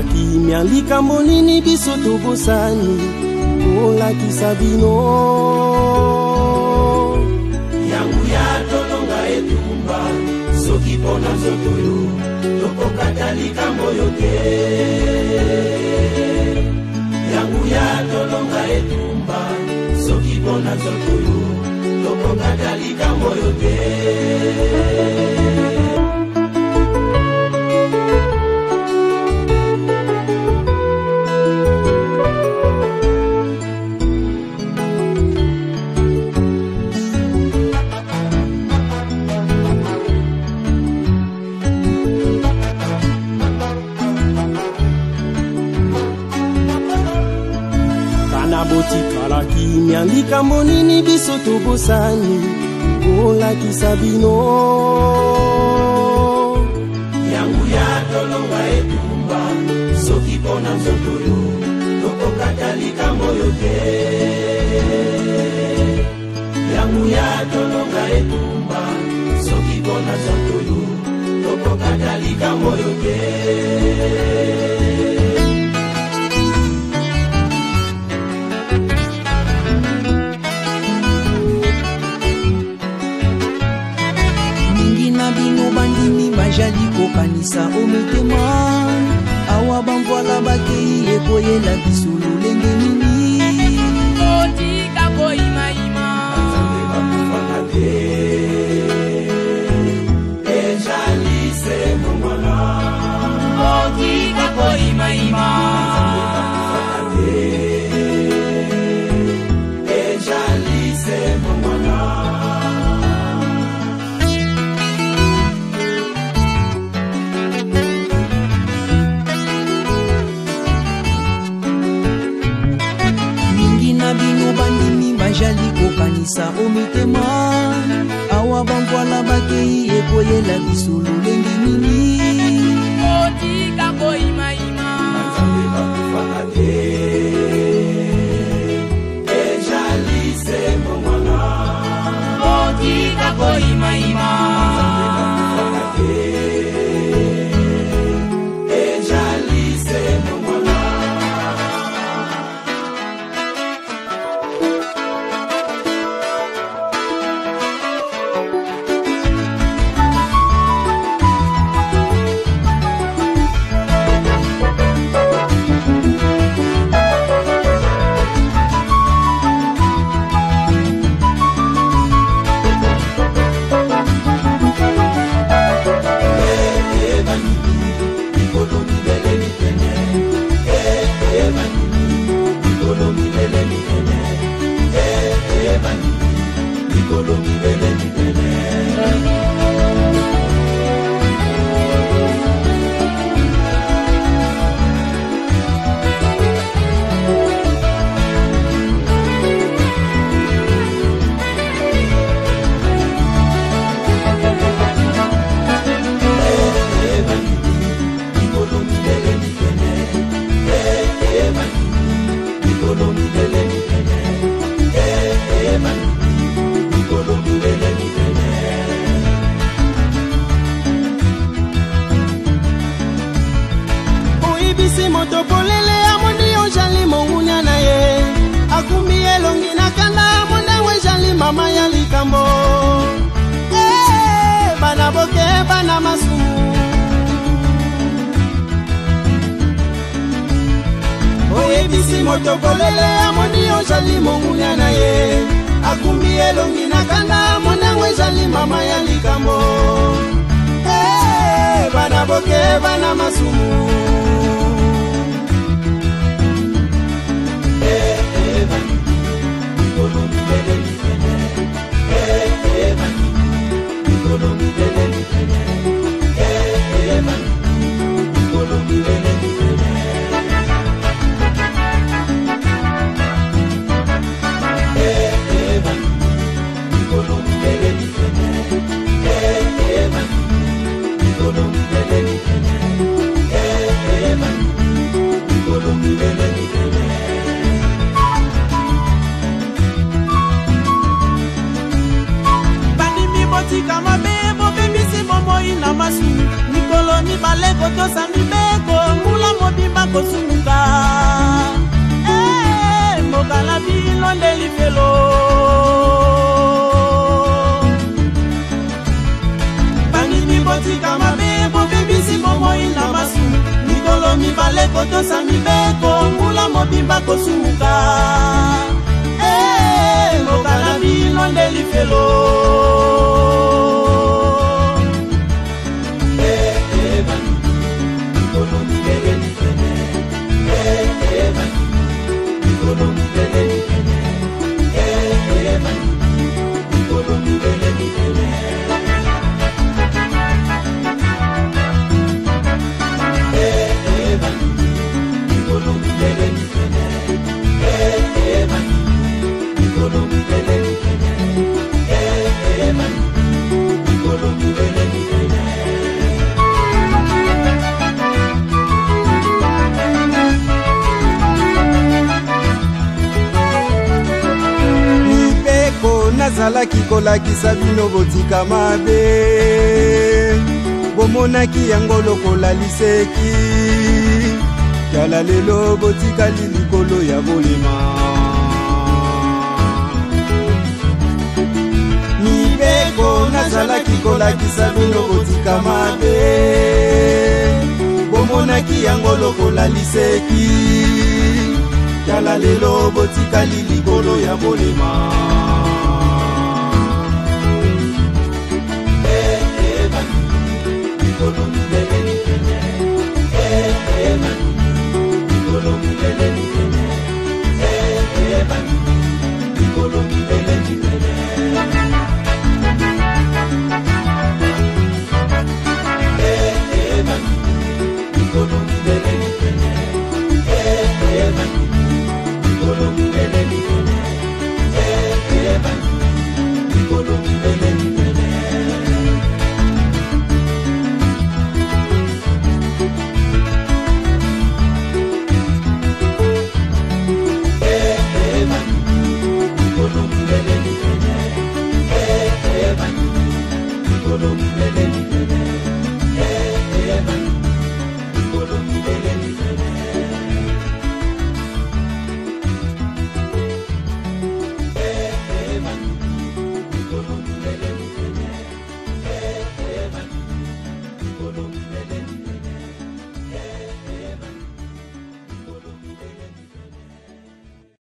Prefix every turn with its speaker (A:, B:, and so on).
A: Botikala kimia, likambo nini biso tobosani kolakisa bino.
B: Yango ya tolonga etumba, soki mpona nzoto yo tokokata likambo yo te. Yango ya tolonga etumba, soki mpona nzoto yo tokokata likambo yo te.
A: Botikala kimia, likambo nini biso tobosani kolakisa bino.
B: Yango ya tolonga etumba, soki mpona nzoto yo tokokata likambo yo te. Yango ya tolonga etumba, soki mpona nzoto yo tokokata likambo yo te.
C: Bino bandimi bajali kokanisa o mitema, awa bamvwala bakei ekoyela biso lolenge nini.
D: Botika koyimayima,
B: Nzambe bakufaka te, ezali se mbongwana.
D: Botika koyimayima,
B: Nzambe bakufaka te, ezali se mbongwana.
C: Bino bandimi bajali kokanisa o mitema, awa bamvwala bakei ekoyela biso lolenge nini.
D: Botika koyimayima,
B: Nzambe bakufaka te, ezali se mbongwana.
D: Botika koyimayima,
B: Nzambe bakufaka te, ezali se mbongwana.
A: Oyebisi moto polele amoni ojali mongunya na ye, akumbi elongi na kanda mondango ejali mama ya likambo. Bana boke bana masumu, oyebisi moto polele amoni ojali mongunya na ye, akumbi elongi na kanda mondango ejali mama ya likambo. Bana boke bana masumu. kotosa mibeko mbula mobimba kosumuka. Mboka na bino nde lifelo.
B: Mikolo mibelemi pene. Mikolo mibelemi pene. Mikolo mibelemi pene. Mikolo mibelemi pene. Mikolo mibelemi pene. Mikolo mibelemi pene.
A: Mibeko nazalaki kolakisa bino botika mabe, bomonaki yango lokola liseki. Tala lelo botikali likolo ya bolema. Mibeko nazalaki kolakisa bino botika mabe, bomonaki yango lokola liseki. Tala lelo botikali likolo ya bolema.
B: Mikolo mibelemi pene. Mikolo mibelemi.